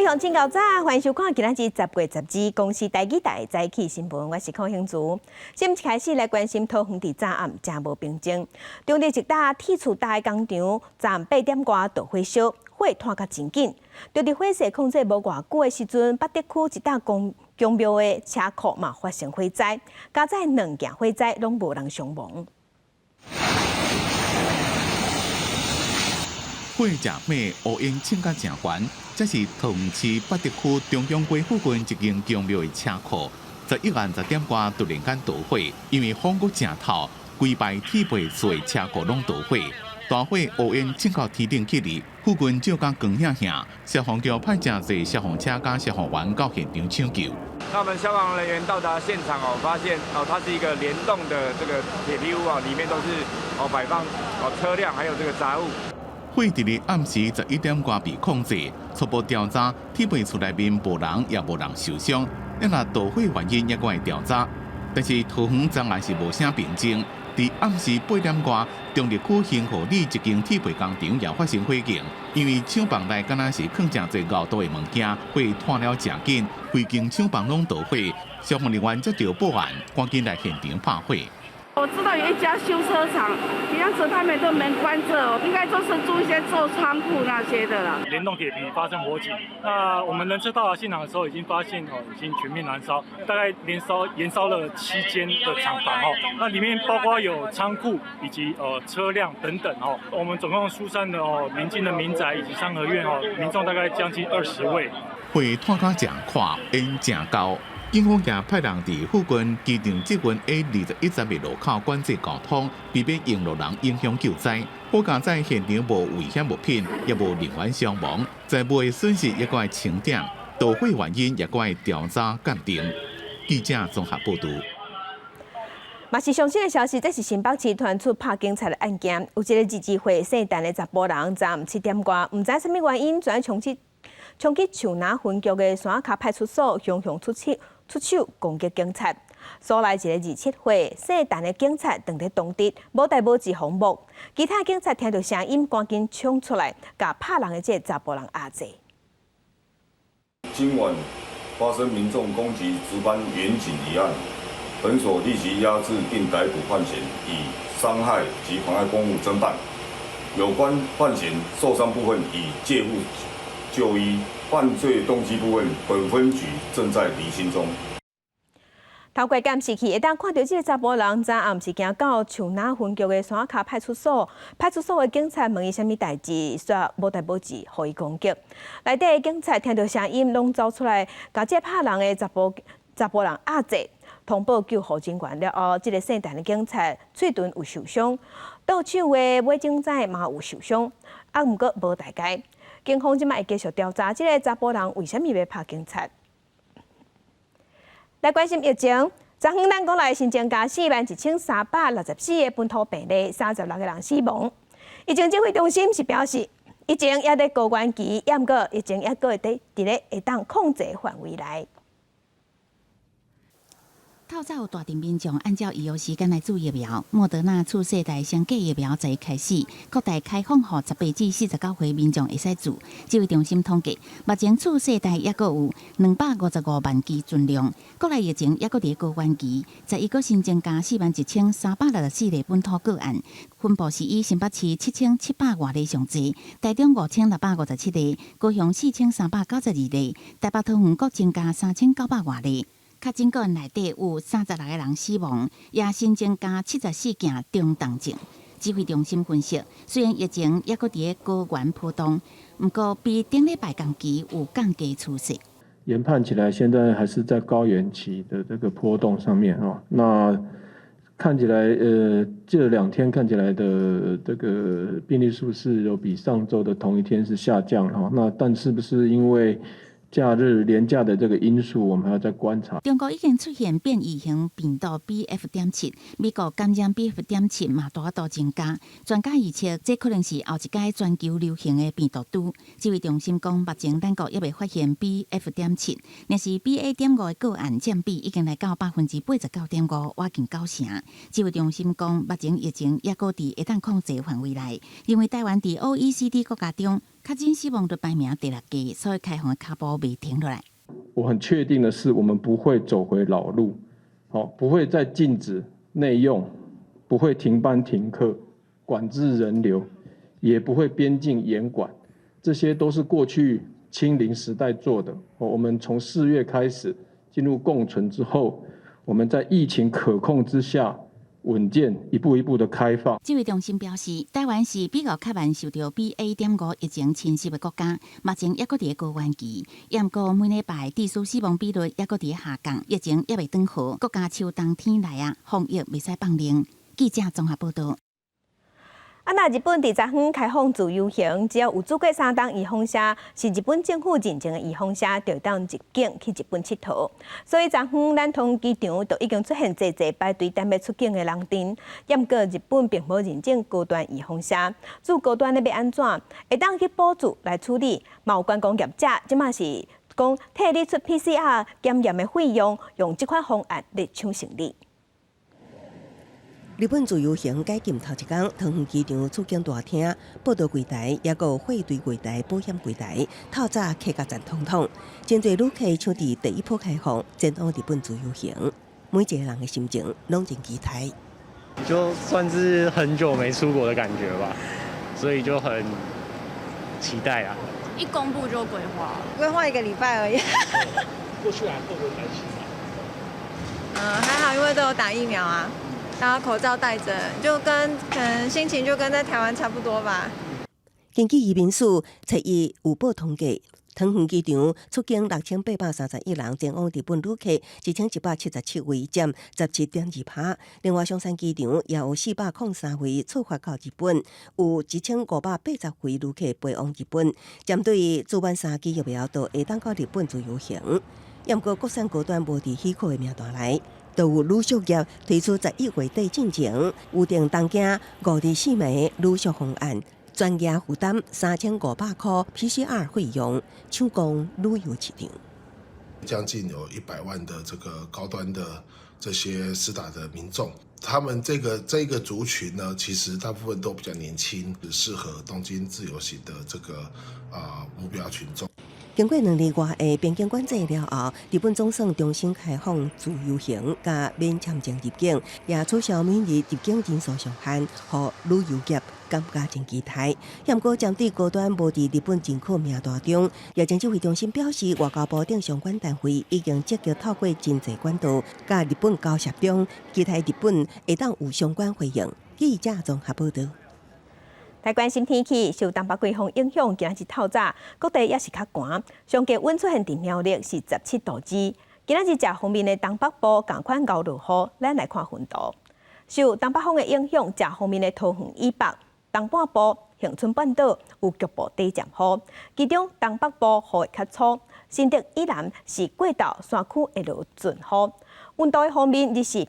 鄉親𠢕早，歡迎收看今仔日10月12公視台語台早起新聞，我是鄺興竹。先一開始來關心桃園佇昨暗誠無平靜，中壢一搭鐵厝搭的工廠，昨暗8點外導火燒，火湠甲真緊。就佇火勢控制無偌久的時陣，八德區一搭公宮廟的車庫嘛發生火災，佳哉兩件火災攏無人傷亡。火誠猛，烏煙衝甲誠懸，這是桃園市八德區中央街附近一間宮廟的車庫。11暗10點外突然間導火，因為風閣誠透，規排鐵皮厝的車庫攏導火，大火烏煙衝到天頂去哩，附近照甲光顯顯，消防局派誠濟消防車佮消防員到現場搶救。那我們消防人員到達現場哦，發現哦，它是一個連棟的這個鐵皮屋啊，裡面都是哦擺放哦車輛，還有這個雜物。火佇咧暗時11點外被控制，初步調查，鐵皮厝內面無人，也無人受傷。啊若導火原因猶閣會調查，但是桃園昨暗是無啥平靜。佇暗時8點外，中壢區興和里一間鐵皮工廠也發生火警，因為廠房內敢若是囥誠濟熬毒的物件，火湠了誠緊，規間廠房攏導火，消防人員接到報案，趕緊來現場拍火。我知道有一家修車廠，平常他們都門關著，應該都是做一些做倉庫那些的啦。連棟鐵皮發生火警，那我們人車到達現場的時候，已經發現哦，已經全面燃燒，大概連燒延燒了7間的廠房哦。那裡面包括有倉庫以及車輛等等哦。我們總共疏散了哦鄰近的民宅以及三合院哦，民眾大概將近20位。火湠甲誠闊，煙誠高。警方也派人佇附近機場捷運 A21站的路口管制交通，避免用路人影響救災。好佳哉現場無危險物品，也無人員傷亡，財物的損失猶閣會清點，導火原因猶閣會調查鑑定。記者綜合報導。嘛是上新的消息，這是新北市傳出拍警察的案件，有一个22歲姓陳的查埔人，昨暗7點外，毋知啥物原因，轉衝去樹林分局的山跤派出所，雄雄出手攻擊警察。所來一个27歲姓陳的警察，當佇當佇無代無誌予摸，其他警察聽著聲音，趕緊衝出來，共拍人的這个查埔人壓制。今晚發生民眾攻擊值班員警一案，本所立即押制並逮捕犯嫌，以傷害及妨礙公務偵辦。有關犯嫌受傷部分已借護就醫，犯罪動機部分，本分局正在釐清中。透過監視器會當看著這个查埔人，昨暗是行到樹林分局的山跤派出所，派出所的警察問伊啥物代誌，煞無代無誌，予伊攻擊。內底的警察聽著聲音，攏走出來，共這个拍人的查埔人壓制，通報救護人員了後，這个姓陳的警察喙唇有受傷，倒手的尾警仔嘛有受傷，啊，毋過無大礙。警方這擺會繼續調查，這个查埔人為啥物欲拍警察？來關心疫情，昨昏咱國內新增加41,364個本土病例，36個人死亡。疫情指揮中心是表示，疫情猶佇高原期，毋過疫情猶閣會佇咧會當控制範圍內。透早有大陣民眾按照預約時間來注疫苗，莫德納次世代雙價疫苗十一開始，擴大開放予18至49歲民眾會使注。指揮中心統計，目前次世代猶閣有255萬劑存量，國內疫情猶閣佇高原期，十一閣新增加41,364例本土個案，分布是以新北市7700外例上濟，台中5657例，高雄4392例，台北桃園閣增加3900外例。確診個案內底有36個人死亡，也新增加74件中重症。指揮中心分析，雖然疫情猶閣佇高原波動，毋過比頂禮拜同期有降低趨勢。研判起來，現在還是在高原期的這個波動上面哦。那看起來，這2天看起來的這個病例數是有比上週的同一天是下降哈。那但是不是因為假日連假的這個因素，我們還要再觀察。中國已經出現變異型病毒 BF.7，美國感染 BF.7嘛大幅增加。專家預測，這可能是後一擺全球流行的病毒株。指揮中心講，目前咱國猶未發現 BF.7，若是 BA.5的個案佔比已經來到89.5%，倚近九成。指揮中心講，目前疫情猶閣佇會當控制範圍內，認為台灣佇 OECD 國家中，確診死亡率排名第六低，所以開放的跤步袂停落來。我很確定的是，我們不會走回老路，好，不會再禁止內用，不會停班停課，管制人流，也不會邊境嚴管，這些都是過去清零時代做的。我們從4月開始進入共存之後，我們在疫情可控之下，穩健一步一步的開放。指揮中心表示，台灣是比較較慢受著 BA.5疫情侵襲的國家，目前猶閣佇高原期，毋過每禮拜致死亡比率猶閣佇下降，疫情猶未轉好，國家秋冬天來啊，防疫袂使放任。記者綜合報道。啊，那日本佇昨昏開放自由行，只要有注過三針預防射，是日本政府認證的預防射，就會當入境去日本𨑨迌。所以昨昏咱桃園機場就已經出現濟濟排隊等欲出境的人陣。毋過日本並無認證高端預防射，注高端的欲按怎？會當去補助來處理。嘛有觀光業者，這馬是講替你出 PCR 檢驗的費用，用這款方案來搶生意。日本自由行解禁頭一工，桃園機場出境大廳、報到櫃台，抑閣有匯兌櫃台、保險櫃台，透早客甲站統統，真濟旅客搶佇第一波開放，前往日本自由行，每一個人的心情攏真期待。就算是很久沒出國的感覺吧，所以就很期待啊！一公布就規劃，規劃一個禮拜而已。過去還會不會擔心啊？嗯，還好，因為都有打疫苗啊。然後口罩戴著，就跟可能心情就跟在台灣差不多吧。根據移民署初一有報統計，桃園機場出境6831人前往日本旅客1177位，佔17.2%。另外，松山機場也有403位出發到日本，有1580位旅客飛往日本。針對注滿三劑疫苗就會當到日本自由行，毋過國產高端無佇許可的名單內。就有旅宿業推出11月底進前，預訂東京5至4名旅宿方案，全額負擔3500塊 PCR 費用，搶攻旅遊市場。將近有100萬的這個高端的這些施打的民眾，他們這個族群呢，其實大部分都比較年輕，適合東京自由行的這個目標群眾。經過兩年外的邊境管制了後，日本總算重新開放自由行佮免簽證入境，也取消每日入境人數上限，予旅遊業感覺真期待。毋過針對高端無佇日本認可名單中，疫情指揮中心表示，外交部等相關單位已經積極透過真濟管道，佮日本交涉中，期待日本會當有相關回應。記者綜合報道。來關心天氣，受東北季風影響，今仔日透早各地也是較寒，上低溫出現佇苗栗是17度止。今仔日食鋒面的東北部仝款𠢕落雨，咱來看雲圖。受東北風的影響，食鋒面的桃園以北、東半部、恆春半島有局部短暫雨，其中東北部雨會較粗，新竹以南是過晝山區會落陣雨。溫度的方面，日時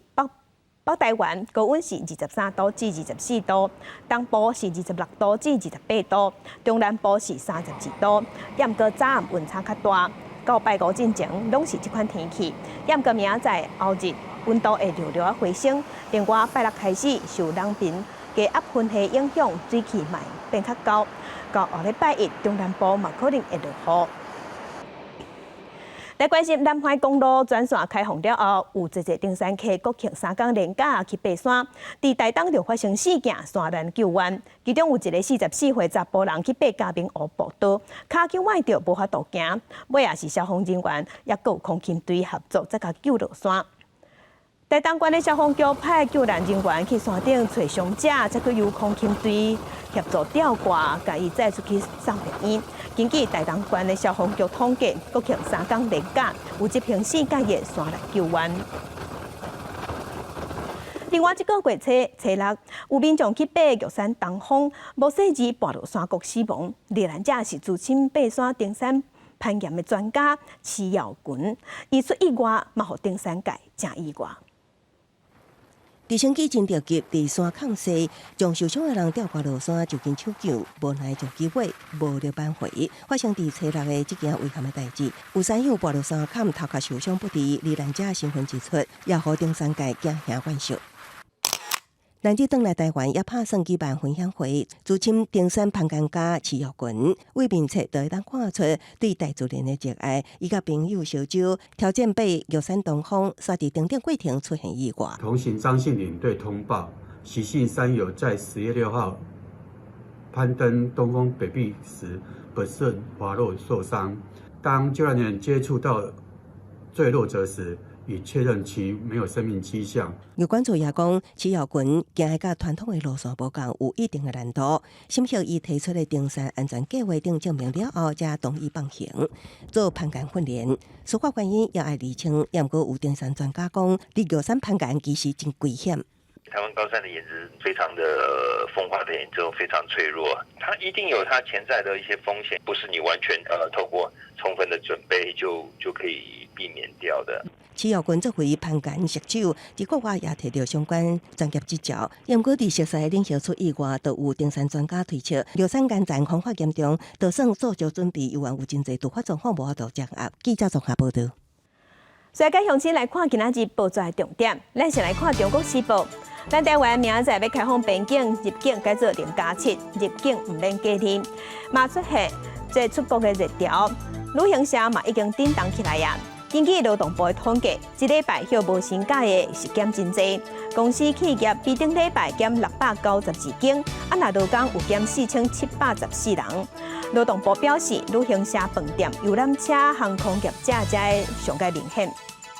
北台灣高溫是23度至24度，東部是26度至28度，中南部是32度。毋過早暗溫差較大，到拜五進前攏是這款天氣。毋過明仔載後日溫度會略略回升。另外拜六開始受冷頻低壓雲系影響，水汽嘛變較高。到後禮拜一，中南部嘛可能會落雨。來關心南環公路全線開放了後，有濟濟登山客國慶三工連假去爬山，佇台東就發生四件山難救援，其中有一个44歲查埔人去爬嘉明湖步道，跤腳崴著無法度行，尾仔是消防人員抑閣有空勤隊合作，才共救落山。台東縣的消防局派救難人員去山頂揣傷者，才閣由空勤隊協助吊掛，共伊載出去送病院。根據台東縣的消防局統計，國慶三工連假有執行四件的山難救援。另外，這個月初初六，有民眾去爬玉山東峰，無細膩跋落山谷死亡。罹難者是資深爬山登山攀岩的專家徐耀群，伊出意外，嘛予登山界誠意外。直升機真著急，佇山空勢將受傷的人吊掛落山，就近搶救，無奈就機會無力挽回。發生佇初六的這件遺憾的代誌，有山友跋落山坎，頭殼受傷不治，罹難者身份一出，也予登山界驚嚇惋惜。難得轉來台灣，也拍算舉辦分享會，資深登山攀岩家徐耀群為面冊就會當看出對大自然的熱愛。伊佮朋友相招挑戰爬玉山東峰，煞佇登頂過程出現意外。同行張姓領隊通報，許姓山友在10月6號攀登東峰北壁時不慎滑落受傷。當救援人員接觸到墜落者時，已確認其沒有生命跡象。有關注也講，徐耀群行的佮傳統的路線無仝，有一定的難度。審核伊提出的登山安全計劃等證明了後，才同意放行做攀岩訓練。司法原因也愛釐清，毋過有登山專家講，佇玉山攀岩其實真危險。台灣高山的岩質非常的風化的嚴重，非常脆弱，它一定有它潛在的一些風險，不是你完全透過充分的準備就可以避免掉的。徐耀群作為攀岩熟手，佇國外也提著相關專業執照。毋過佇熟似領域出意外，就有登山專家推測，玉山岩層風化嚴重，就算做足準備，猶原有真濟突發狀況無法度掌握。記者綜合報道。所以，佮鄉親來看今仔日報紙的重點，咱先來看《中國時報》。咱台灣明仔載欲開放邊境入境，改做0+7，入境毋免隔離。嘛出現這出國的熱潮，旅行社嘛已經叮當起來啊。根據勞動部的統計，這禮拜歇無薪假的是減真濟，公司企業比頂禮拜減692間，啊，若勞工有減4714人。勞動部表示，旅行社、飯店、遊覽車、航空業者才上蓋明顯。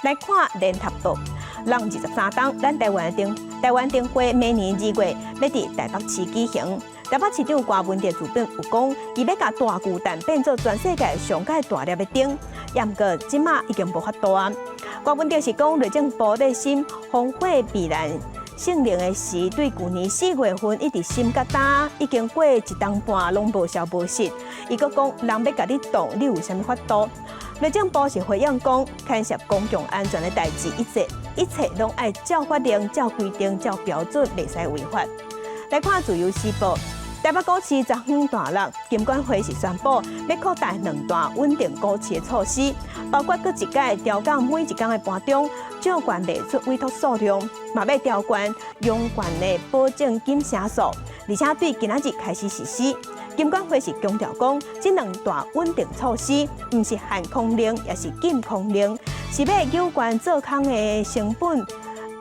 來看聯合報，623冬，咱台灣燈會每年2月欲佇台北市舉行。台北市長柯文哲自本有講，伊欲共大巨蛋變做全世界上蓋大粒的燈，毋過這馬已經無法度啊。柯文哲是講，內政部咧審防火避難聖令的時，對舊年4月份一直審甲今，已經過一冬半，攏無消無息。伊閣講，人欲共你擋，你有啥物法度？內政部是回應講，牽涉公共安全的代誌，一切一切攏愛照法令、照規定、照標準，袂使違法。來看自由時報，台北股市昨昏大落，金管會是宣布欲擴大兩大穩定股市的措施，包括閣一改調降每一工的盤中借券賣出委託數量，嘛欲調懸融券的保證金成數，而且對今仔日開始實施。金管會是強調講，這兩大穩定措施毋是限空令，也是禁空令，是欲有關做空的成本。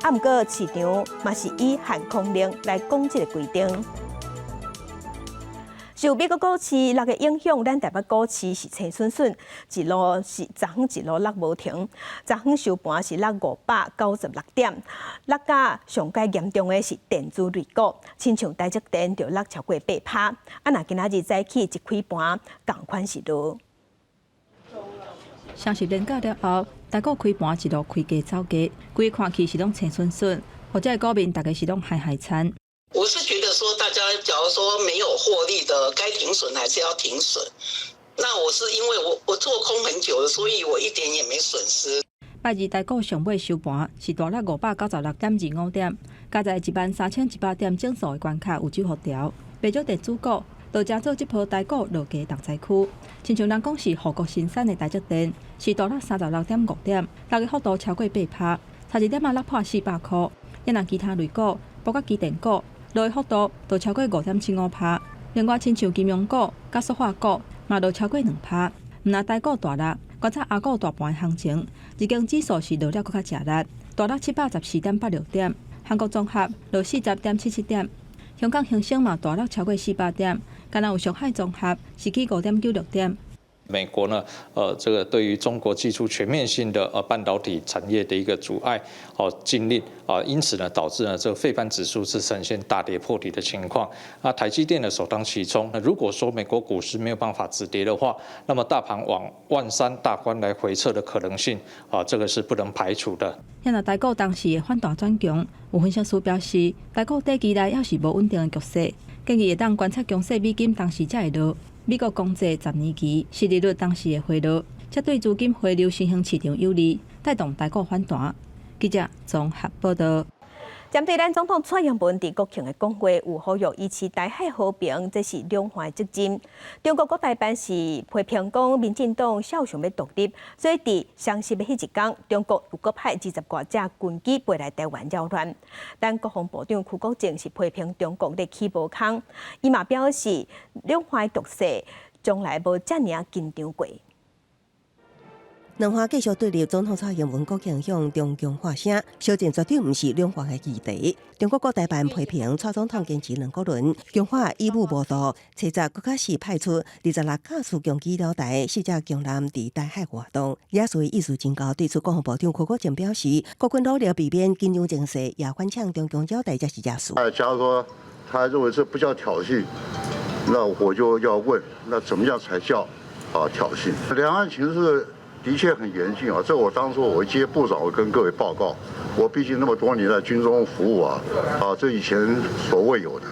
啊，毋過市場嘛是以限空令來講這个規定。受美國股市落的影響，咱台北股市是青筍筍，一路是昨昏一路落無停。昨昏收盤是落596點，落甲上蓋嚴重的是電子類股，親像台積電就落超過8趴。啊，若今仔日早起一開盤，仝款是落。雙十連假了後，台股開盤一路開低走低，規看起是攏青筍筍，或者股民逐家是攏害害慘。我是覺得說，大家假如說沒有獲利的，該停損還是要停損。那我是因為我做空很久了，所以我一點也沒損失。拜二台股上尾收盤是大落596.25點，加在13,100點整數的關卡有守予牢。袂少電子股都成做這波台股落低重災區，親像人講是護國神山的台積電，是大落36.5點，落的幅度超過8趴，差一點仔落破400箍。也若其他類股，包括機電股，落的幅度都超過5.75趴。另外，親像金融股、佮塑化股，嘛落超過2趴。毋但台股大落，觀察亞股大盤行情，日經指數是落了閣較食力，大落714.86點。韓國綜合落40.77點，香港恆生嘛大落超過400點，敢若有上海綜合是起5.96點。美國呢，這個對於中國祭出全面性的半導體產業的一個阻礙哦禁令啊，因此呢，導致呢這個費半指數是呈現大跌破底的情況。啊，台積電呢首當其衝。那如果說美國股市沒有辦法止跌的話，那麼大盤往13,000大關來回測的可能性啊，這個是不能排除的。現在台股當時會反彈轉強，有分析師表示，台股短期內猶是無穩定的局勢，建議會當觀察強勢美金當時才會落。美國公債10年期殖利率當時會回落，這對資金回流新興市場有利，帶動台股反彈。記者綜合報道。針對咱總統蔡英文佇國慶的講話，有呼籲維持台海和平，這是兩岸的責任。中國國台辦是批評講，民進黨肖想欲獨立，所以佇雙十的彼一工，中國又閣派20外架軍機飛來台灣擾亂。咱國防部長邱國正是批評中國咧起無空，伊嘛表示兩岸局勢從來無遮爾緊張過。兩岸繼續對立，總統蔡英文國慶向中共發聲，小戰絕對毋是兩岸的議題。中國國台辦批評蔡總統堅持兩國論，強化以武謀獨，初十閣較是派出26架次強擊繞台，四隻強艦佇台海活動，也屬於意思真高。對此，國防部長邱國正表示，國軍努力避免緊張情勢，也反嗆中共擾台才是惹事。假如說他認為這不叫挑釁，那我就要問，那怎麼樣才叫挑釁？兩岸情勢的確很嚴峻啊！這我當初我接部長，我跟各位報告，我畢竟那麼多年在軍中服務啊，這以前所未有的，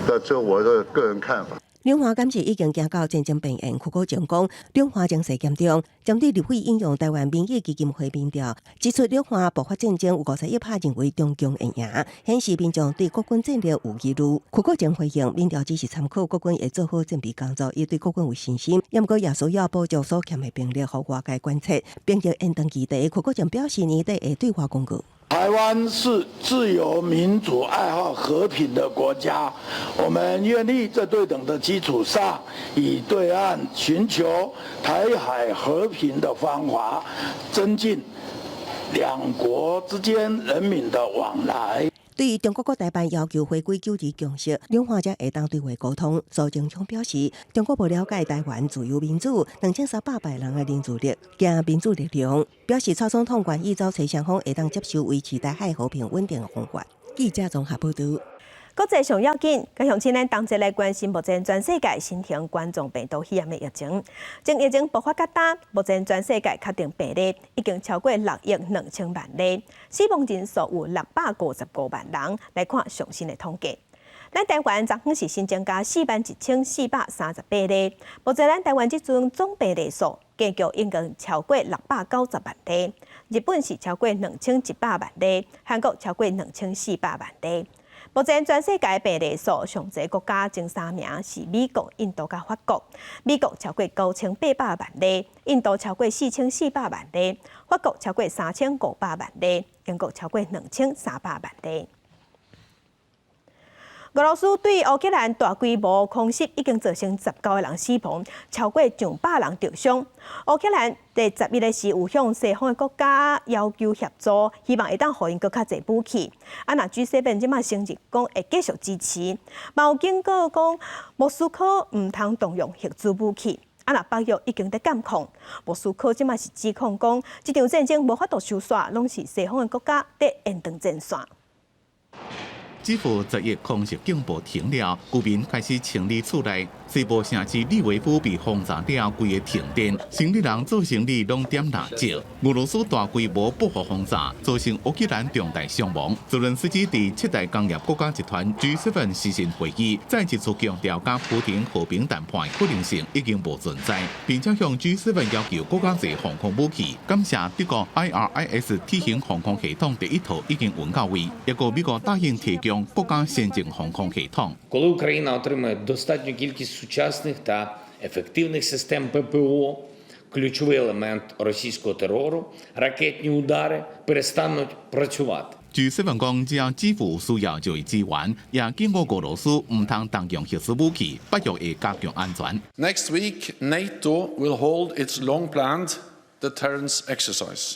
那這我的個人看法。兩岸敢是已經行到戰爭邊緣，邱國正講，兩岸情勢嚴重，針對立委引用臺灣民意基金會民調，指出兩岸爆發戰爭有51%認為中共會贏，顯示民眾對國軍戰力有疑慮。邱國正回應，民調只是參考，國軍會做好準備工作，伊對國軍有信心，毋過也需要補足所欠的兵力，予外界觀察。兵役延長議題，邱國正表示年底會對外公告。台灣是自由民主、愛好和平的國家，我們願意在對等的基礎上，與對岸尋求台海和平的方法，增進兩國之間人民的往來。對於中國國台辦要求回歸九二共識，兩岸才會當對話溝通。蘇貞昌表示，中國無了解台灣自由民主2300萬人的凝聚力，驚民主力量。表示蔡總統願意走揣雙方會當接受維持台海和平穩定的方法。記者綜合報道。國際上要緊，佮鄉親咱同齊來關心目前全世界新型冠狀病毒肺炎的疫情。從疫情爆發到今，目前全世界確定病例已經超過6億2千萬例，死亡人數有655萬人。來看上新的統計，咱台灣昨昏是新增加41,438例，目前咱台灣這陣總病例數加起已經超過690萬例。日本是超過2100萬例，韓國超過2400萬例。目前全世界病例數上濟國家前三名是美國、印度佮法國。美國超過9800萬例，印度超過4400萬例，法國超過3500萬例，英國超過2300萬例。俄羅斯對烏克蘭大規模空襲已經造成19個人死亡，超過上百人受傷。烏克蘭佇11日時有向西方的國家要求協助，希望會當予𪜶閣較濟武器。啊，若 G7 這馬承認講會繼續支持，嘛有警告講莫斯科毋通動用核子武器。啊，若北約已經佇監控，莫斯科這馬是指控講，這場戰爭無法度收煞，攏是西方的國家佇延長戰線。基輔11空襲警報停了，居民開始清理厝內。西部城市利維夫被轟炸了，規个停電，生意人做生意攏點蠟燭。俄羅斯大規模報復轟炸，造成烏克蘭重大傷亡。澤倫斯基佇七大工業國家集團 G7 視訊會議，再一次強調，佮普丁和平談判的可能性已經無存在，並且向 G7 要求閣較濟防空武器。感謝德國 IRIS T 型防空系統第一套已經運到位，抑閣美國答應提供閣較先進防空系統。 Коли Україна отримає достатню кількість сучасних та ефективних систем ППО, ключовий елемент російського терору, ракетні удари перестануть працювати. G7 講，只要基輔需要就會支援，也警告俄羅斯毋通動用核子武器，北約會加強安全。 Next week, NATO will hold its long-planned deterrence exercise,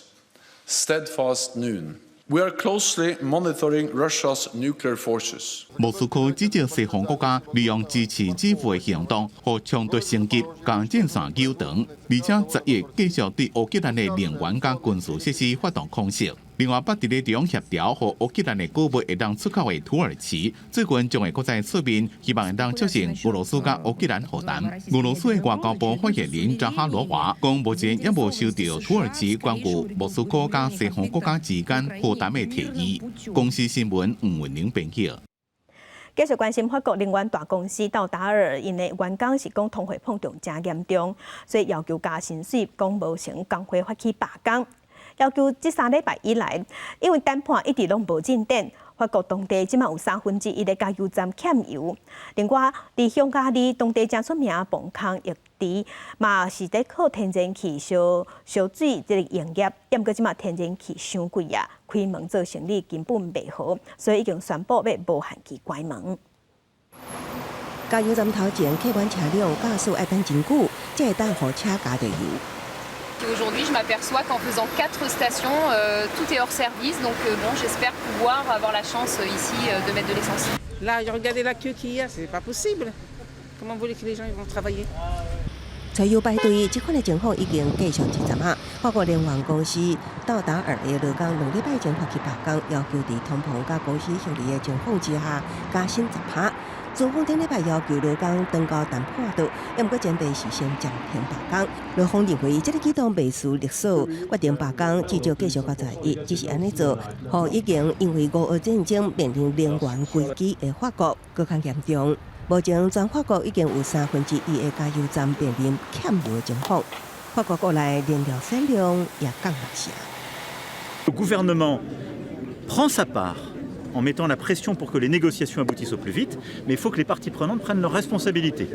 Steadfast Noon. We are closely monitoring Russia's nuclear forces. 莫斯科指責西方國家利用支持基輔的行動，予衝突升級，共戰線扭長，而且11繼續對烏克蘭的能源佮軍事設施發動空襲。另外，捌佇咧中協調予烏克蘭的穀物會當出口的土耳其，最近將會閣再出面，希望會當促成俄羅斯佮烏克蘭和談。俄羅斯的外交部發言人扎哈羅娃講，目前猶無收到土耳其關於莫斯科佮西方國家之間和談的提議。公視新聞吳文玲編輯。繼續關心法國能源大公司道達爾，𪜶的員工是講通貨膨脹誠嚴重，所以要求加薪水，講無成，工會發起罷工。要求這3禮拜以來，因為談判一直攏無進展，法國當地這馬有1/3的加油站欠油。另外，佇匈牙利當地誠出名磅空浴池，嘛是咧靠天然氣燒燒水這個營業，毋過這馬天然氣傷貴啊，開門做生意根本袂好，所以已經宣布欲無限期關門。加油站頭前客滿車輛，駕駛愛等真久，才會當予車加著油。 Aujourd'hui, je m'aperçois qu'en faisant quatre stations, tout est hors service. Donc bon, j'espère pouvoir avoir la chance ici de mettre de l'essence. Là, regardez la queue qu'il y a, c'est pas possible. Comment vous voulez que les gens ils vont travailler? 柴油排隊，這款的情況已經繼續一陣啊。法國能源公司道達爾的勞工兩禮拜前發起罷工，要求佇通膨佮公司盈利的情況之下加薪10%。資方頂禮拜要求勞工轉到談判桌，毋過前提是先暫停罷工。勞方認為這个舉動袂輸勒索，決定罷工至少繼續到11，只是按呢做，予已經因為烏俄戰爭面臨能源危機的法國閣較嚴重。目前全法國已經有1/3的加油站面臨欠油的情況，法國國內燃料產量也降六成。 Le gouvernement prend sa part en mettant la pression pour que les négociations aboutissent au plus vite, mais il faut que les parties prenantes prennent leurs responsabilités.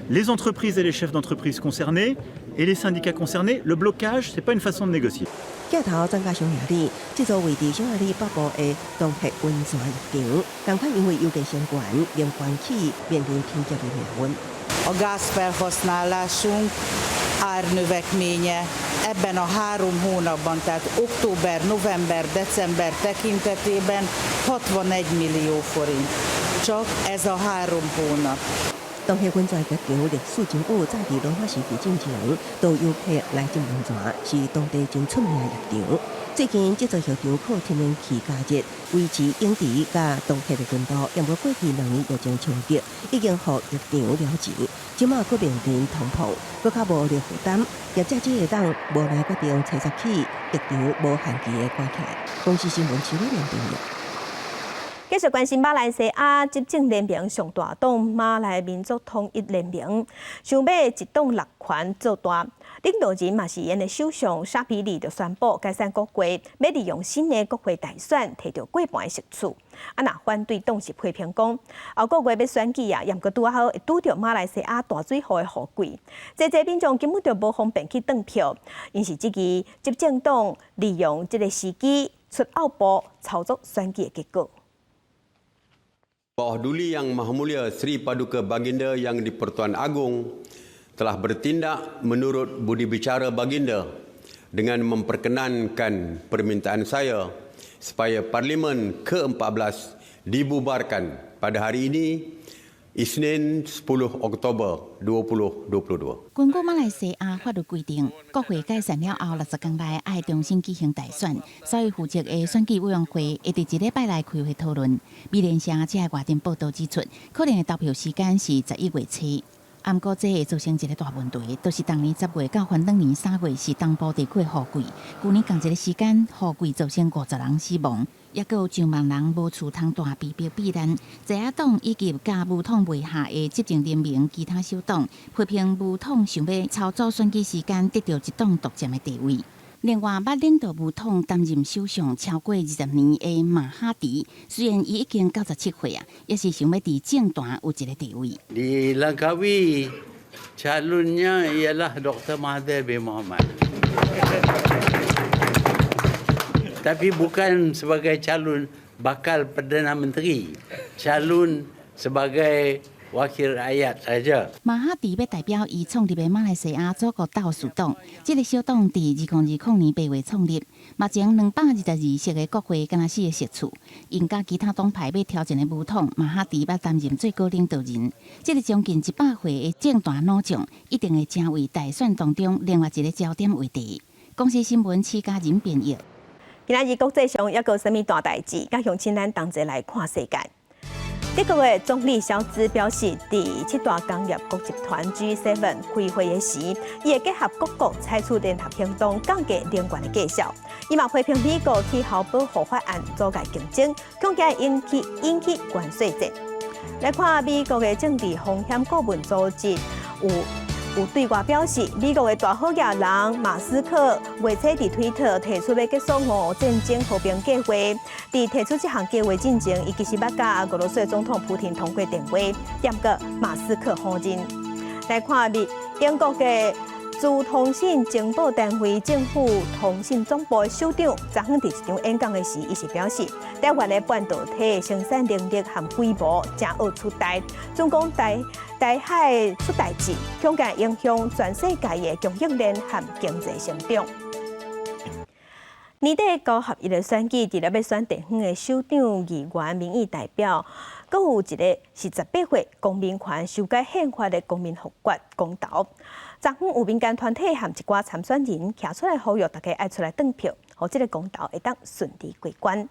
Les entreprises et les chefs d'entreprise concernés et les syndicats concernés, le blocage, ce n'est pas une façon de négocier. 鏡頭轉到匈牙利，這座位佇匈牙利北部的洞穴溫泉浴場，仝款因為油價升懸，連關起面臨停業的命運。 A gázfelhasználásunk árnövekménye ebben a 3 hónapban, tehát október, november, december tekintetében 61 millió forint. Csak ez a 3 hónap. 洞穴溫泉浴場歷史真久，早佇羅馬時期進前，都有遊客來浸溫泉，是當地真出名的浴場。最近這座浴場靠天然氣加熱維持泳池佮洞穴的溫度，毋過過去2年疫情衝擊，已經予浴場了錢，這馬閣面臨通膨，閣較無力負擔，業者只會當無奈決定初十起浴場無限期的關起來。公視新聞徐偉廉編譯。繼續關心馬來西亞執政聯盟上大黨馬來民族統一聯盟，想欲一黨六權做大，領導人嘛是𪜶的首相沙比里就宣布解散國會，欲利用新的國會大選提著過半的席次。啊，若反對黨是批評講，後個月欲選舉啊，毋過拄好會拄著馬來西亞大水禍的雨季，濟濟民眾根本就無方便去轉票，𪜶是質疑執政黨利用這个時機出奧步操作選舉的結果。 Bawah Duli Yang Maha Mulia Seri Paduka Baginda Yang di-Pertuan Agong telah bertindak menurut budi bicara baginda dengan memperkenankan permintaan saya supaya Parlimen ke-14 dibubarkan pada hari ini, Isnin 10 Oktober 2022. 根據馬來西亞法律規定，國會解散了後60天內愛重新舉行大選，所以負責的選舉委員會會佇一禮拜內開會討論。美聯社這个外電報導指出，可能的投票時間是11月初。毋過這會造成一个大問題，就是逐年10月到翻轉年3月是東部地區雨季，舊年仝一个時間雨季造成50人死亡，抑閣有上萬人無厝通蹛，被迫避難。在野黨以及佮巫統袂下的執政聯盟其他小黨批評巫統想欲操作選舉時間，得著一黨獨佔的地位。另外，捌領導巫統擔任首相超過20年的馬哈迪，雖然伊已經97歲啊，也是想欲佇政壇有一个地位。 Di Langkawi, calonnya ialah Dr. Mahathir bin Mohamad. Tapi bukan sebagai calon bakal Perdana Menteri, calon sebagai wakil rakyat saja. 馬哈迪欲代表伊創立的馬來西亞祖國鬥士黨，這个小黨佇2020年8月創立，目前222席的國會敢若四个席次，𪜶佮其他黨派欲挑戰的巫統，馬哈迪捌擔任最高領導人。這个將近100歲的政壇老將，一定會成為大選當中另外一个焦點話題。公視新聞施嘉仁編譯。今仔日國際上猶閣有啥物大代誌？佮鄉親咱同齊來看世界。德國的總理蕭茲表示，佇七大工業國集團 G7 開會的時，伊會結合各國採取聯合行動，降低能源的價數。伊嘛批評美國氣候保護法案阻礙競爭，恐驚引起關稅戰。來看美國的政治風險顧問組織有有對外表示，美國的大好額人馬斯克月初佇推特提出欲結束俄烏戰爭和平計劃。佇提出這項計劃進前，伊其實捌佮俄羅斯總統普廷通過電話，毋過馬斯克否認。來看美英國的資通訊情報單位政府通訊總部的首長，昨昏佇一場演講的時，伊是表示，台灣的半導體生產能力和規模誠愛取代，準講台台海出代誌，恐驚影響全世界的供應鏈和經濟成長。年底九合一的選舉，除了欲選地方的首長、議員、民意代表，閣有一个是18歲公民權修改憲法的公民複決公投。昨昏有民間團體和一寡參選人徛出來呼籲大家愛出來轉票，予這个公投會當順利過關。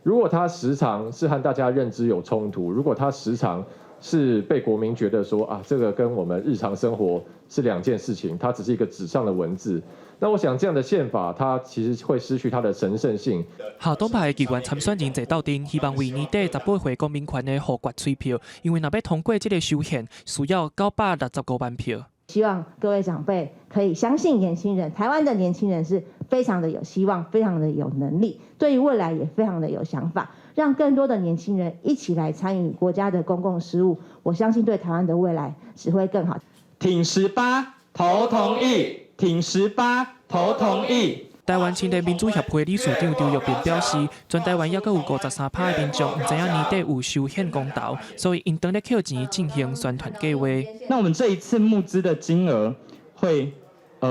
如果他時常是和大家認知有衝突，如果他時常是被國民覺得說啊，這個跟我們日常生活是兩件事情，它只是一個紙上的文字。那我想這樣的憲法，它其實會失去它的神聖性。下黨派議員參選人坐鬥陣，希望為年底18歲公民權的複決催票，因為若欲通過這個修憲，需要965萬票。希望各位長輩可以相信年輕人，台灣的年輕人是非常的有希望，非常的有能力，對於未來也非常的有想法，讓更多的年輕人一起來參與國家的公共事務，我相信對台灣的未來只會更好。挺18，投同意；挺18，投同意。台灣青年民主協會理事長張玉萍表示，全台灣猶閣有53%的民眾毋知影年底有修憲公投，所以𪜶當咧抾錢進行宣傳計劃。那我們這一次募資的金額會，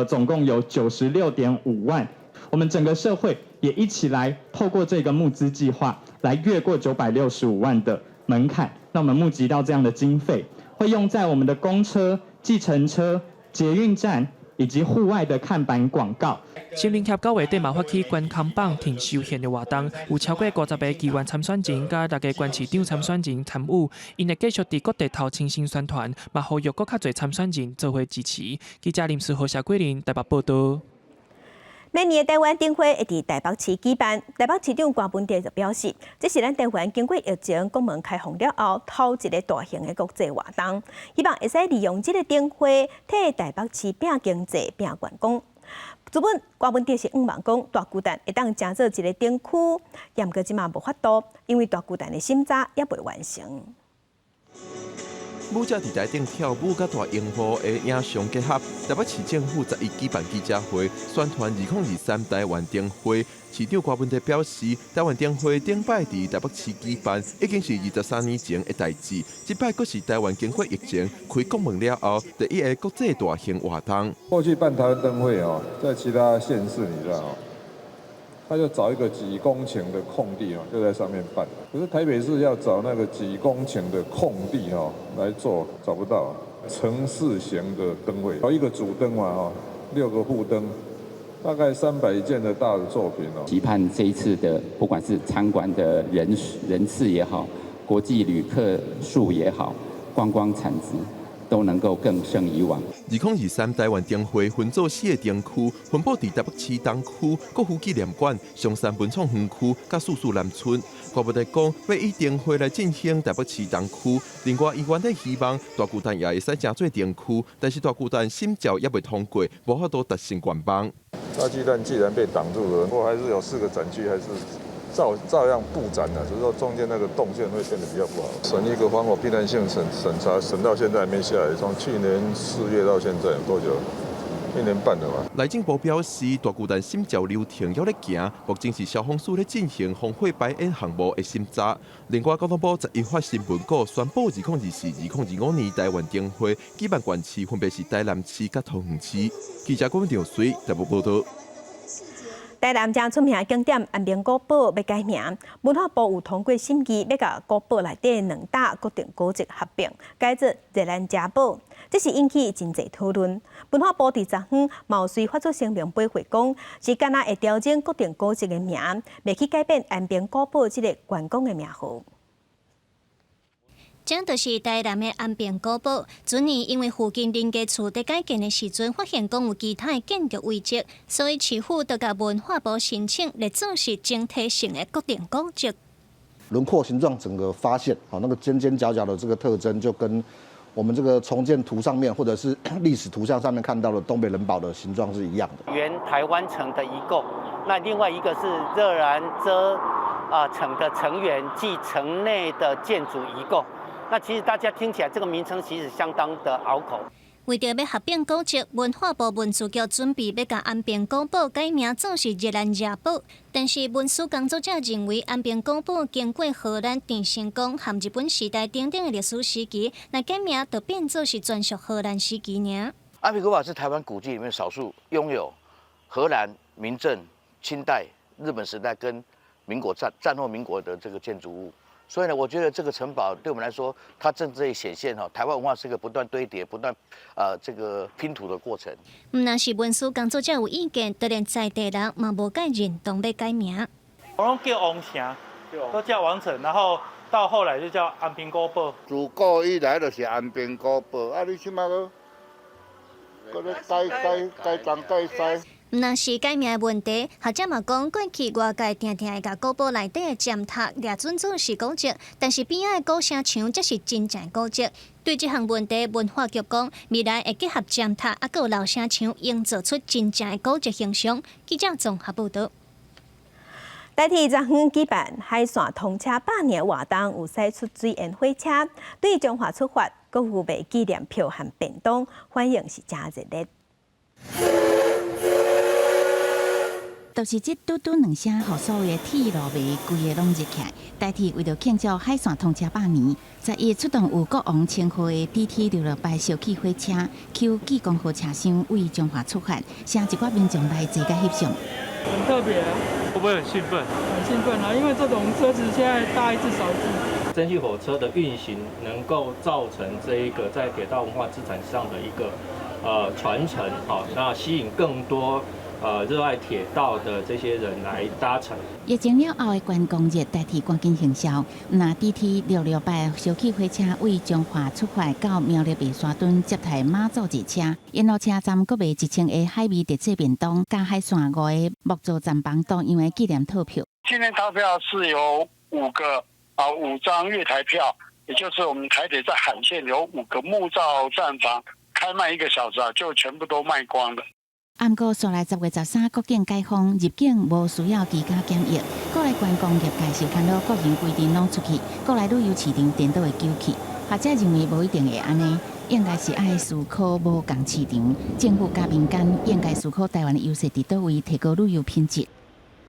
總共有96.5萬。我們整個社會也一起來透過這個募資計劃，來越過965萬的門檻。那我們募集到這樣的經費，會用在我們的公車、計程車、捷運站以及戶外的看板廣告。新民協9月底嘛發起懸空榜挺修憲的活動，有超過50個議員參選人佮6個縣市長參選人參與，𪜶會繼續佇各地頭親身宣傳，嘛呼籲閣較濟參選人做伙支持。記者林思豪、謝桂林台北報道。明年的台灣燈會會佇台北市舉辦，台北市長柯文哲就表示，這是咱台灣經過疫情國門開放了後，頭一个大型的國際活動，希望會使利用這个燈會，替台北市拼經濟、拼觀光。資本柯文哲是向望講，大巨蛋會當成做一个燈區，毋過這馬無法度，因為大巨蛋的審查猶未完成。舞者佇台頂跳舞，佮大螢幕的影像結合。台北市政府11舉辦記者會，宣傳2023台灣燈會。市長柯文哲表示，台灣燈會頂擺佇台北市舉辦，已經是23年前的代誌。這擺閣是台灣經過疫情開國門了後，第一个國際大型活動。過去辦台灣燈會哦，在其他縣市你知道哦，他就找一個幾公頃的空地哦，就在上面辦。可是台北市要找那個幾公頃的空地哦來做，找不到。城市型的燈會，一個主燈嘛哈，六個副燈，大概300件的大的作品哦。期盼這一次的，不管是參觀的人次也好，國際旅客數也好，觀光產值都能夠更勝以往。2023台灣燈會分做四个燈區，分佈佇台北市東區、國父紀念館、松山文創園區、佮四四南村。柯文哲講，欲以燈會來振興台北市東區。另外，伊原底希望大巨蛋也會使成做燈區，但是大巨蛋審照猶未通過，無法度達成願望。大巨蛋既然被擋住了，不過還是有四個展區，還是照樣布展的，只是說中間那個動線會變得比較不好。審一個防火避難性審查，審到現在還沒下來，從去年4月到現在有多久？一年半了吧。內政部表示，大巨蛋審照流程猶咧行，目前是消防署咧進行防火排煙項目的審查。另外，交通部11發新聞稿宣布，2024、2025年台灣燈會舉辦縣市分別是台南市佮桃園市。記者郭文長水台北報道。台南誠出名的景點安平古堡欲改名，文化部有通過審議，欲共古堡內底兩棟國定古蹟合併，改做熱蘭遮堡。這是引起真濟討論。文化部佇昨昏嘛隨發出聲明回覆講，是干焦會調整國定古蹟的名，袂去改變安平古堡這个觀光的名號。這就是台南的安平古堡。去年因為附近林家厝佇改建的時陣，發現講有其他的建築遺跡，所以市府就共文化部申請，列做是整體性的國定古蹟。輪廓形狀整個發現，那個尖尖角角的這個特徵，就跟我我們這個重建圖上面，或者是歷史圖像上面看到的東北稜堡的形狀是一樣的。原台灣城的遺構，那另外一個是熱蘭遮城的城垣暨城內的建築遺構。那其實大家聽起來這個名稱其實相當的拗口。為著欲合併古蹟，文化部文資局準備欲共安平古堡改名做是熱蘭遮堡，但是文史工作者認為安平古堡經過荷蘭鄭成功和日本時代等等的歷史時期，若改名就變做是專屬荷蘭時期爾。安平古堡是台灣古蹟裡面少數擁有荷蘭、明鄭、清代、日本時代跟民國戰後民國的這個建築物。所以呢，我覺得這個城堡對我們來說，它正在顯現哈，台灣文化是一個不斷堆疊、不斷這個拼圖的過程。毋但是文史工作者有意見，就連在地人嘛無蓋認同欲改名。我攏叫王城，都叫王城，然後到後來就叫安平古堡。自古以來就是安平古堡，啊，你這馬閣閣咧改改改東改西。毋但是改名的問題，學者嘛講，過去外界定定會共古堡內底的尖塔掠準做是古蹟，但是邊仔的古城牆才是真正的古蹟。對這項問題，文化局講，未來會結合尖塔，猶閣有老城牆，營造出真正的古蹟形象。記者綜合報導。台鐵昨昏舉辦海線通車百年活動，有駛出水煙火車，對彰化出發，閣有賣紀念票和便當，反應是誠熱烈。就是這嘟嘟兩聲，予所有的鐵路迷規个攏熱起來。台鐵為著慶祝海線通車百年，11出動有國王稱號的 DT 66牌燒氣火車，Q 紀光號車廂為彰化出發，請一寡民眾來坐佮翕相。很特別啊！會不會很興奮？很興奮啊！因為這種車子現在搭一次少一次。蒸汽火車的運行能夠造成這一個在鐵道文化資產上的一個傳承，好，那吸引更多熱愛鐵道的這些人來搭乘。疫情了後的觀光熱，台鐵趕緊行銷。若 DT 66牌燒氣火車為彰化出發到苗栗白沙墩接待媽祖熱車，沿路車站閣賣1000個海味特製便當，佮海線五個木造站房多樣的紀念套票。紀念套票是有五個啊，五張月台票，也就是我們台鐵在海線有五個木造站房，開賣一個小時啊，就全部都賣光了。毋過，紲來10月13國境解封，入境無需要居家檢疫，國內觀光業界受牽囉，各人規定攏出去，國內旅遊市場顛倒會糾去。學者認為無一定會按呢，應該是愛思考無仝市場，政府佮民間應該思考台灣的優勢佇佗位，提高旅遊品質。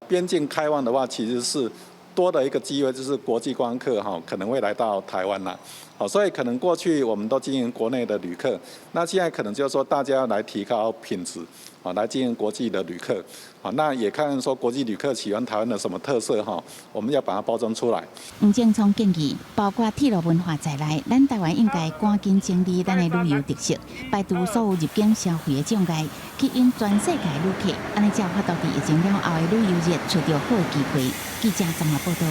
邊境開放的話，其實是多的一個機會，就是國際觀光客哈可能會來到台灣啦。好，所以可能過去我們都經營國內的旅客，那現在可能就是說大家要來提高品質，啊，來經營國際的旅客，啊，那也看說國際旅客喜歡台灣的什麼特色哈，我們要把它包裝出來。吳正聰建議，包括鐵路文化在內，咱台灣應該趕緊整理咱的旅遊特色，排除所有入境消費的障礙，吸引全世界旅客，按呢才有法度佇疫情了後的旅遊熱揣著好的機會。記者綜合報導。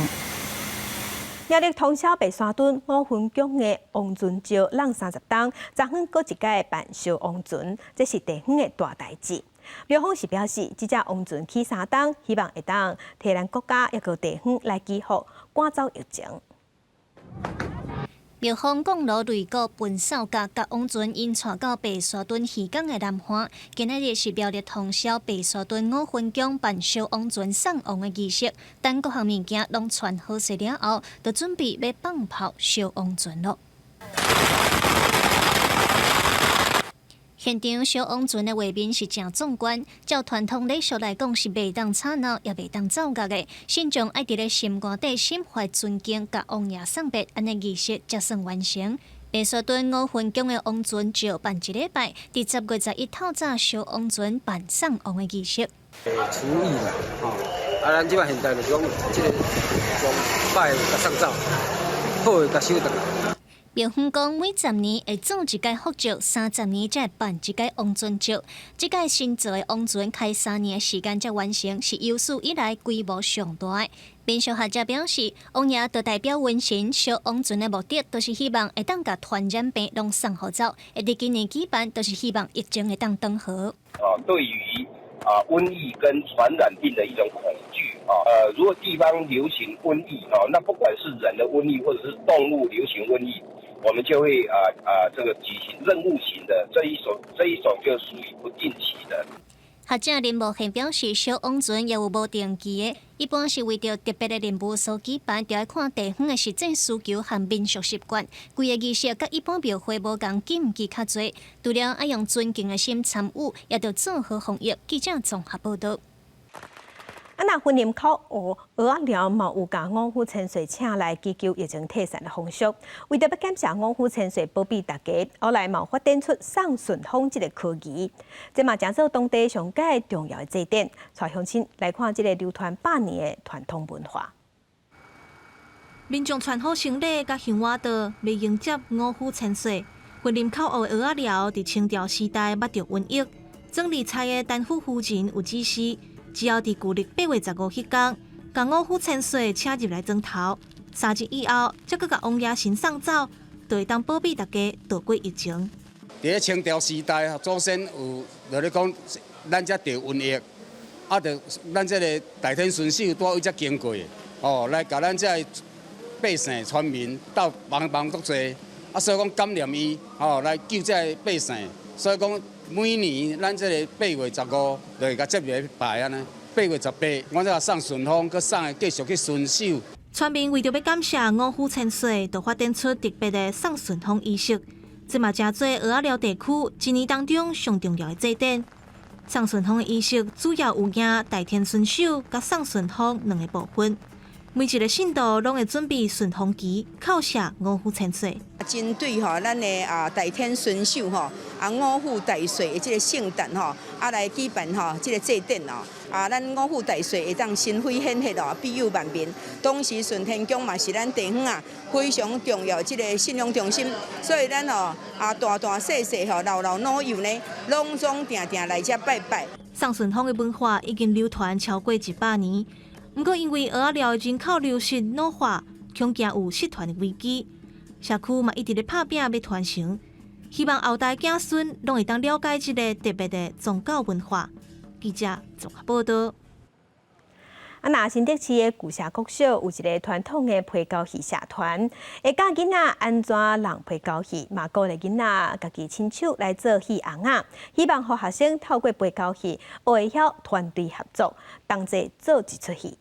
苗栗通霄白沙墩五分宮的王船石櫳30冬，昨昏閣一擺辦燒王船，這是地方的大代誌。廟方是表示，這隻王船起3冬，希望會當替咱國家抑閣地方來祈福，趕走疫情。廟方降爐擂鼓奔掃甲共王船𪜶帶到白沙墩漁港的南岸，今仔日是苗栗通霄白沙墩五分宮辦燒王船送王的儀式，等各項物件攏傳好勢了後，就準備欲放炮燒王船囉。現場燒王船的畫面是誠壯觀，照傳統禮俗來講是袂當吵鬧，也袂當奏樂的。信眾愛佇咧心肝底心懷尊敬，共王爺送別，按呢儀式才算完成。白沙墩五分宮的王船石辦一禮拜，佇10月11透早燒王船辦送王的儀式。廚藝嘛，吼，啊，咱這擺現代就是講，這个用歹的共送走，好的共收轉來。廟方講，每10年會做一擺福石，30年才會辦一擺王船石。這擺新造的王船開3年的時間才完成，是有史以來規模上大的。民俗學者表示，王爺就代表瘟神，燒王船的目的，就是希望會當共傳染病攏送予走。會佇今年舉辦，就是希望疫情會當轉好。啊，對於啊瘟疫跟傳染病的一種恐懼啊，如果地方流行瘟疫啊，那不管是人的瘟疫或者是動物流行瘟疫。我們就會這個舉行任務型的這一種，這一種就屬於不定期的。學者林無憲表示，小王船也有無定期的，一般是為著特別的任務所舉辦，著愛看地方的實際需求和民俗習慣。規个儀式佮一般廟會無仝，禁忌較濟。除了愛用尊敬的心參與，也著做好防疫。記者綜合報導。啊，若雲林口湖蚵仔寮嘛有共五虎千歲請來祈求疫情退散的風俗，為著欲感謝五虎千歲保庇大家，後來嘛發展出送順風這个科儀，這嘛成做當地上蓋重要的祭典。帶鄉親來看這个流傳百年的傳統文化。民眾穿好行禮，佮香碗桌，欲迎接五虎千歲。雲林口湖的蚵仔寮佇清朝時代捌著瘟疫，總理差的丹府夫人有指示。只要佇舊曆8月15彼工，共五虎千歲請入來莊頭，3日以後，才閣共王爺神送走，就會當保庇大家渡過疫情。佇咧清朝時代，祖先有就咧講，咱遮著瘟疫，啊，著咱這个代天巡守拄佇遮經過，哦，來共咱遮个百姓村民鬥幫幫足濟，啊，所以講感念伊，哦，來救這个百姓，所以講。每年咱這个8月15就會共接來拜按呢，8月18，阮這送順風，閣送繼續去巡守。村民為著欲感謝五虎千歲，就發展出特別的送順風儀式，這嘛成做蚵仔寮地區一年當中上重要的祭典。送順風的儀式主要有迎代天巡守佮送順風兩个部分。每一个信徒攏會準備順風旗，叩謝五虎千歲。針對吼咱的代天巡守吼五虎大歲的這个聖誕吼來舉辦吼這个祭典哦咱五虎大歲會當神威顯赫哦，庇佑萬民。當時順天宮嘛是咱地方非常重要這个信仰中心，所以咱吼大大細細吼老老老幼呢，攏總定定來遮拜拜。送順風的文化已經流傳超過100年。毋過，因為蚵仔寮人口流失老化，恐驚有失傳的危機。社區嘛一直咧拍拚欲傳承，希望後代子孫攏會當了解這个特別的宗教文化。記者綜合報導。啊，若新竹市的舊社國小有一个傳統的皮膠戲社團，會教囡仔按怎弄皮膠戲，嘛鼓勵囡仔家己親手來做戲尪仔，希望予學生透過皮膠戲學會曉團隊合作，同齊做一齣戲。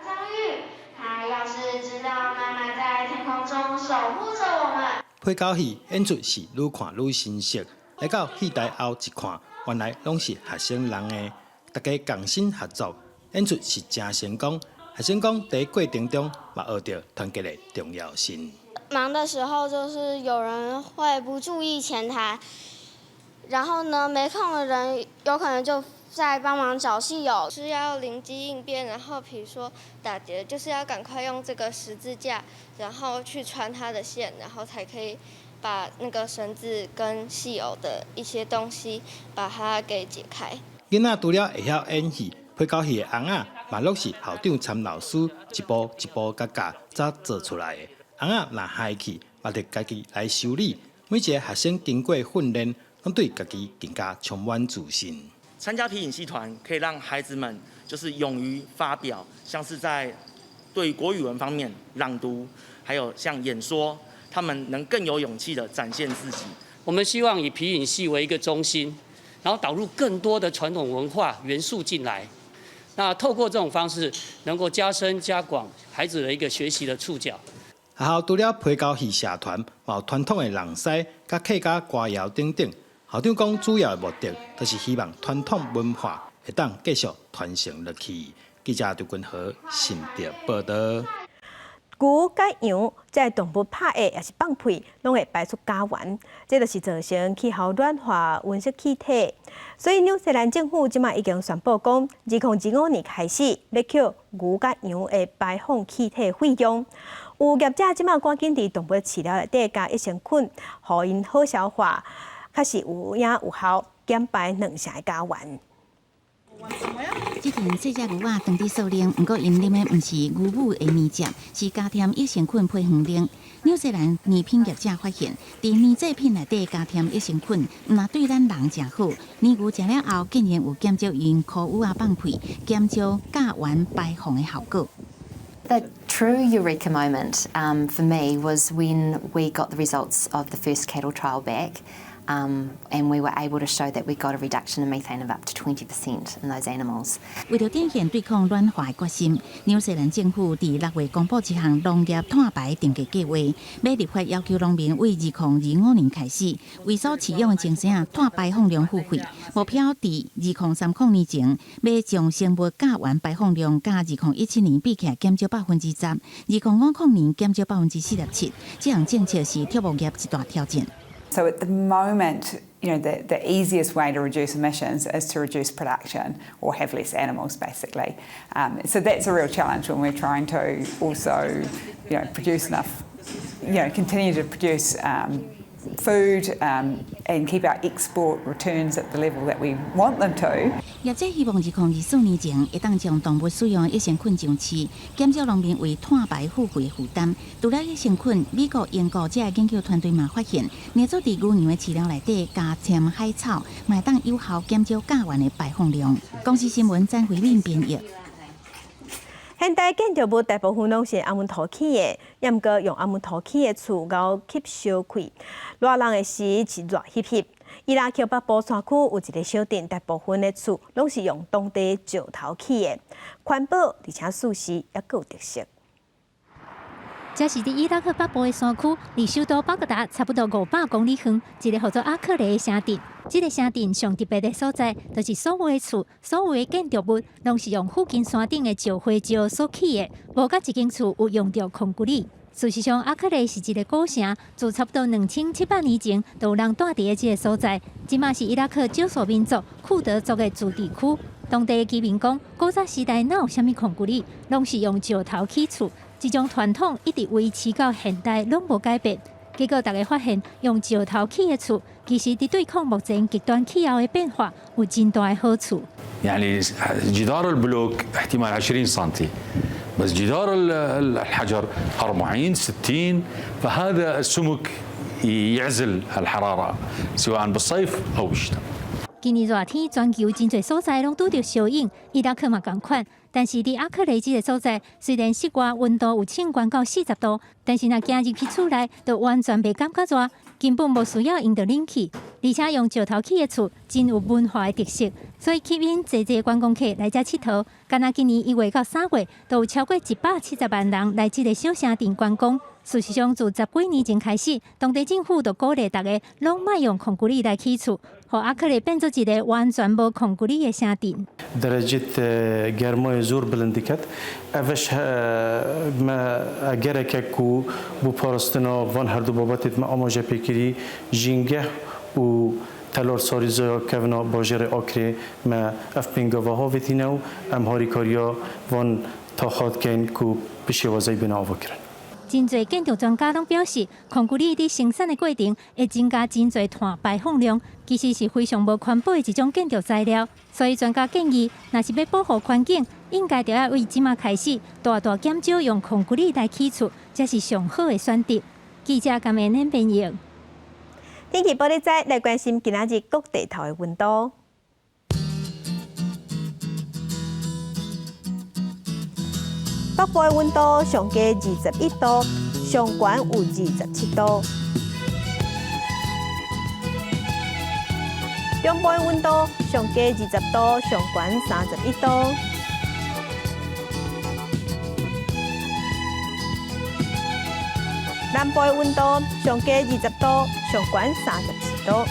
張玉，他要是知道媽媽在天空中守護著我們。皮膠戲演出是愈看愈生澀，來到戲台後一看，原來攏是學生弄的，大家共心合作。演出是誠成功，學生講佇過程中嘛學著團結的重要性。忙的時候就是有人會不注意前台，然後呢，沒空的人有可能就在幫忙找戲偶，是要靈機應變，然後譬如說打結，就是要趕快用這個十字架，然後去穿它的線，然後才可以把那個繩子跟戲偶的一些東西把它給解開。囡仔除了會曉演戲，皮膠戲的尪仔嘛，攏是校長參老師一步一步共教，才做出來的。尪仔若害去，嘛得家己來修理。每一个學生經過訓練，攏對家己更加充滿自信。參加皮影戲團可以讓孩子們就是勇於發表，像是在對國語文方面朗讀，還有像演說，他們能更有勇氣的展現自己。我們希望以皮影戲為一個中心，然後導入更多的傳統文化元素進來。那透過這種方式，能夠加深加廣孩子的一個學習的觸角。學校除了皮膠戲社團，嘛有傳統的弄獅、佮客家歌謠等等。校長講，主要的目的就是希望傳統文化會當繼續傳承落去。記者劉君和新竹報導。牛佮羊這个動物拍的抑是放屁，攏會排出甲烷，這就是造成氣候暖化、溫室氣體。所以紐西蘭政府這馬已經宣布講，2025年開始，欲扣牛佮羊的排放氣體費用。有業者這馬趕緊佇動物飼料內底加益生菌，予𪜶好消化，確實有影有效減排2成的甲烷。這陣細隻牛仔當佇掃奶，毋過𪜶啉的毋是牛母的奶汁，是加添益生菌配方奶。紐西蘭奶品業者發現，佇奶製品內底加添益生菌，毋但對咱人誠好，奶牛食了後，竟然有減少𪜶箍趺仔放屁、減少甲烷排放的效果。The true eureka moment for me was when we got the results of the first cattle trial back and we were able to show that we got a reduction in methane of up to 20% in those animals. 為著展現對抗暖化的決心，紐西蘭政府佇6月公布一項農業碳排定價計劃，欲立法要求農民為2025年開始，為所飼養的精牲碳排放量付費。目標佇2030年前，欲將生物甲烷排放量佮2017年比起來減少10%，2050年減少47%。這項政策是畜牧業一大挑戰。 So at the moment, the easiest way to reduce emissions is to reduce production or have less animals, basically. So that's a real challenge when we're trying to also, produce enough, continue to produce food and keep our export returns at the level that we want them to. 業者希望2024年前會當將動物使用益生菌上市，減少農民為碳排付費的負擔。除了益生菌，美國、英國這个研究團隊嘛發現，捏做佇牛羊的飼料內底加攕海草，嘛會當有效減少甲烷的排放量。公視新聞詹慧敏編譯。現代建築物大部分攏是紅毛土起的，抑毋過用紅毛土起的厝𠢕吸燒氣，熱人的時是熱翕翕。伊拉克北部山區有一个小鎮，大部分的厝攏是用當地石頭起的，環保而且舒適，猶閣有特色。這是佇伊拉克北部的山區，離首都巴格達差不多500公里遠，一个號做阿克雷的城鎮。這个城鎮上特別的所在，就是所有的厝、所有的建築物，攏是用附近山頂的石灰石所起的，無佇一間厝有用著匡古里。事實上，阿克雷是一个古城，自差不多2700年前就有人蹛佇這个所在。這馬是伊拉克少數民族庫德族的自治區。當地的居民講，古早時代哪有啥物匡古里，攏是用石頭起厝。這種傳統一直維持到現代，攏無改變。結果，大家發現，用石頭起的厝，其實佇對抗目前極端氣候的變化有真大的好處。 يعني جدار البلوك احتمال 20 سنتي بس جدار الحجر 40 60 فهذا السمك يعزل الحرارة سواء بالصيف أو بالشتاء。今年熱天，全球真濟所在攏拄著燒湧，伊拉克嘛仝款。但是佇阿克雷這个所在，雖然室外溫度有衝懸到40度，但是若行入去厝內，就完全袂感覺熱，根本無需要用著冷氣。而且用石頭起的厝，真有文化的特色，所以吸引濟濟觀光客來遮𨑨迌。敢若今年1月到3月，就有超過170萬人來這个小城鎮觀光。事實上，自十幾年前開始，當地政府就鼓勵大家攏莫用匡古里來起厝，予阿克雷變做一个完全無匡古里的城鎮。 درجة گرمای زور بلند دکت اوش ما اگرک کو بو پارستنا وان هر دو بابت ما آماجه پیکری ژینگه و تلار ساریزا کونا باجر آکره ما اف پینگاوه ها ویتینه و ام هاریکاریا وان تا خواد کن کو بشوازای بنا آوا کرن。真濟建築專家攏表示，匡古里佇生產的過程會增加真濟碳排放量，其實是非常無環保的一種建築材料。所以專家建議，若是欲保護環境，應該著愛為這馬開始，大大減少用匡古里來起厝，才是上好的選擇。記者甘美恁編譯。天氣報你知，來關心今仔日各地頭的溫度。北部的溫度上低21度，上懸有27度。中部的溫度上低20度，上懸31度。南部的溫度上低20度，上懸34度。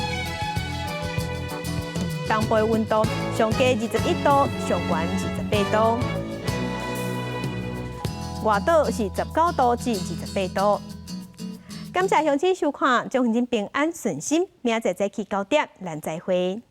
東部的溫度上低21度，上懸28度。外島是19度至28度。感謝鄉親收看，祝鄉親平安順心。明仔載早起9點，咱再會。